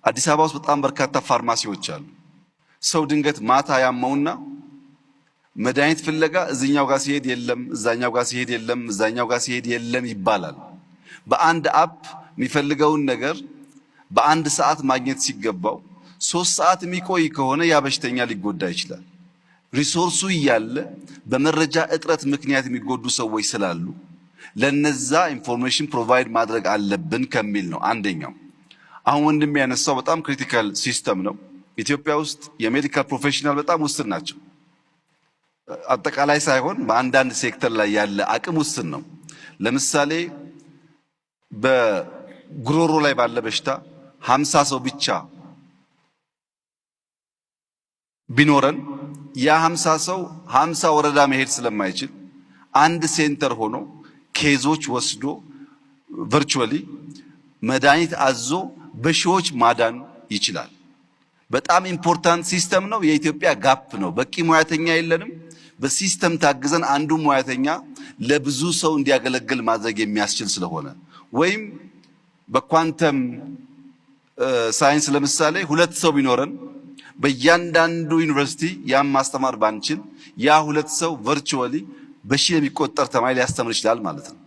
አዲስ አበባ ውስጥ በጣም በርካታ ፋርማሲዎች አሉ። ሰው ድንገት ማታ ያመውና መድኃኒት ፍለጋ እዚኛው ጋር ሲሄድ የለም፣ እዛኛው ጋር ሲሄድ የለም፣ እዛኛው ጋር ሲሄድ የለም ይባላል። በአንድ app የሚፈልገውን ነገር በአንድ ሰዓት ማግኘት ሲገባው 3 ሰዓት የሚቆይ ከሆነ ያ በሽተኛ ሊጎዳ ይችላል። Resource ኡ እያለ በመረጃ እጥረት ምክንያት የሚጎዱ ሰዎች ስላሉ ለነዛ information provide ማድረግ አለብን ከሚል ነው አንደኛው። አሁን ወንድም ያነሳው በጣም critical system ነው። ኢትዮጵያ ውስጥ የ medical professional በጣም ውስን ናቸው። አጠቃላይ ሳይሆን በአንዳንድ ሴክተር ላይ ያለ አቅም ውስን ነው። ለምሳሌ በጉሮሮ ላይ ባለ በሽታ 50 ሰው ብቻ ቢኖረን ያ 50 ሰው 50 ወረዳ መሄድ ስለማይችል አንድ center ሆኖ case ኦች ወስዶ virtually መድኃኒት አዞ በሺዎች ማዳን ይችላል። በጣም important system ነው። የኢትዮጵያ gap ነው። በቂ ሙያተኛ የለንም። በ system ታግዘን አንዱ ሙያተኛ ለብዙ ሰው እንዲያገለግል ማድረግ የሚያስችል ስለሆነ፣ ወይም በ quantum science ለምሳሌ ሁለት ሰው ቢኖረን በእያንዳንዱ ዩኒቨርሲቲ ያን ማስተማር ባንችል ያ ሁለት ሰው virtually በሺህ የሚቆጠር ተማሪ ሊያስተምር ይችላል ማለት ነው።